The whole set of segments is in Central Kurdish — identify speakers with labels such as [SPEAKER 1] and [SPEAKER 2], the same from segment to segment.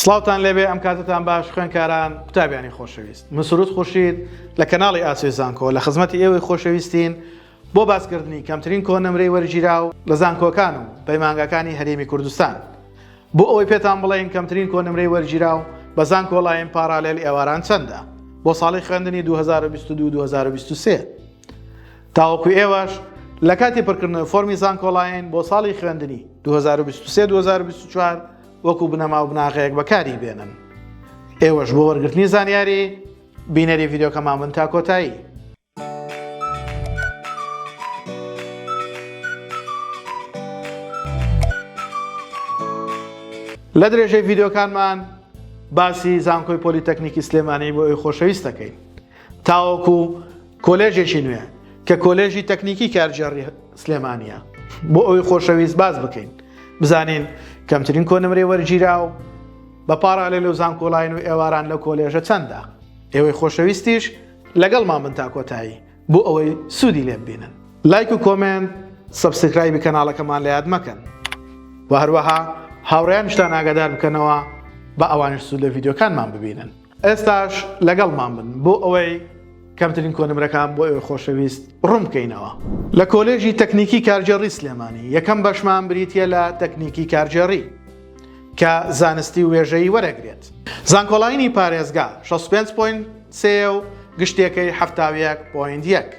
[SPEAKER 1] سڵاوتان لێبێ ئەم کاتتان باش خوێنکاران قوتابیانی خۆشەویست من سرود خورشید لە کەناڵی ئاسۆی زانکۆ لە خزمەتی ئێوەی خۆشەویستین بۆ باسکردنی کەمترین کۆنمرەی وەرگیراو لە زانکۆکان و پەیمانگاکانی هەرێمی کوردستان بۆ ئەوەی پێتان بڵێین کەمترین کۆنمرەی وەرگیراو بە زانکۆلاین پاڕالێل ئێواران چەندە بۆ ساڵی خوێندنی 2022-2023 تاوەکو ئێوەش لە کاتی پڕکردنەوەی فۆرمی زانکۆلاین بۆ ساڵی خوێندنی 2023-2024 وەکو بنەما و بناغەیەک بەکاری بێنن. ئێوەش بۆ وەرگرتنی زانیاری بینەری ڤیدیۆکەمان بن تا کۆتایی. لە درێژەی ڤیدیۆکانمان باسی زانکۆی پۆلیتەکنیکی سلێمانی بۆ ئەوی خۆشەویست دەکەین تاوەکو کۆلێژێکی نوێ کە کۆلێژی تەکنیکی کارگێڕی سلێمانیە بۆ ئەوی خۆشەویست باس بکەین بزانین کەمترین کۆنمرەی وەرگیراو بە پاڕالێل و زانکۆلاین و ئێواران لەو کۆلێژە چەندە ئێوەی خۆشەویستیش لەگەڵمان بن تا کۆتایی بۆ ئەوەی سوودی لێ ببینن. لایک و comment subscribe ی کەناڵەکەمان لە یاد مەکەن و هەروەها هاوڕێیانیشتان ئاگادار بکەنەوە با ئەوانیش سوود لە ڤیدیۆکانمان ببینن. ئێستاش لەگەڵمان بن بۆ ئەوەی کەمترین کۆنمرەکان بۆ ئێوەی خۆشەویست ڕوون بکەینەوە. لە کۆلێژی تەکنیکی کارگێڕی سلێمانی یەکەم بەشمان بریتییە لە تەکنیکی کارگێڕی. کە زانستی و وێژەیی وەرەگرێت. زانکۆلاینی پارێزگا 65 point سێ و گشتیەکەی 71 point یەک.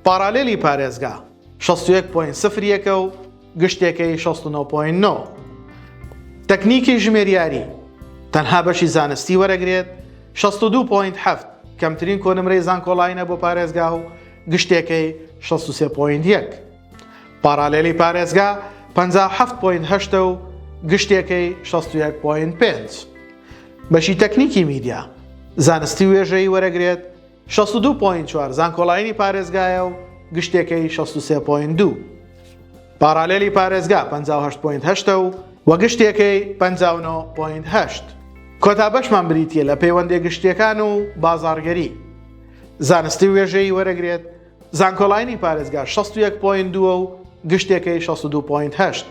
[SPEAKER 1] پاڕالێلی پارێزگا 61 point سفر یەکە و گشتیەکەی 69 point نۆ. تەکنیکی ژمێریاری تەنها بەشی زانستی وەرەگرێت 62 point هەفت کەمترین کۆنمرەی زانکۆلاینە بۆ پارێزگا و گشتیەکەی 63 point یەک. پاڕالێلی پارێزگا 57 point هەشتە و گشتیەکەی 61 point پێنج. بەشی تەکنیکی میدیا زانستی و وێژەیی وەرەگرێت 62 point چوار زانکۆلاینی پارێزگایە و گشتیەکەی 63 point دوو. پاڕالێلی پارێزگا 58 point هەشتە و و گشتیەکەی 59 point هەشت. کۆتا بەشمان بریتییە لە پەیوەندیە گشتیەکان و بازاڕگەری زانستی و وێژەیی وەرەگرێت زانکۆلاینی پارێزگا 61 point دووە و گشتێکەی 62 point هەشت.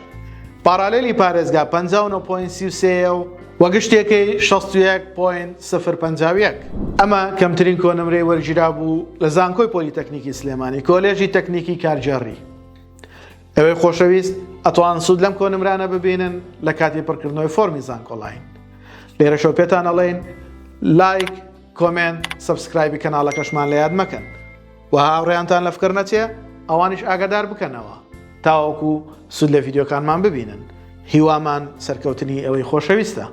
[SPEAKER 1] پاڕالێلی پارێزگا 59 point 33 و و گشتێکەی 61 point 051. ئەمە کەمترین کۆنمرەی وەرگیرابوو لە زانکۆی پۆلیتەکنیکی سلێمانی کۆلێژی تەکنیکی کارگێڕی. ئێوەی خۆشەویست ئەتوان سوود لەم کۆنمرانە ببینن لە کاتی پڕکردنەوەی فۆرمی زانکۆلاین. لێرەشەوە پێتان ئەڵێین لایک، comment، subscribe ی کەناڵەکەشمان لە یاد مەکەن و هاوڕێیانتان لە فکر نەچێ ئەوانیش ئاگادار بکەنەوە تاوەکو سوود لە ڤیدیۆکانمان ببینن هیوامان سەرکەوتنی ئێوەی خۆشەویستە.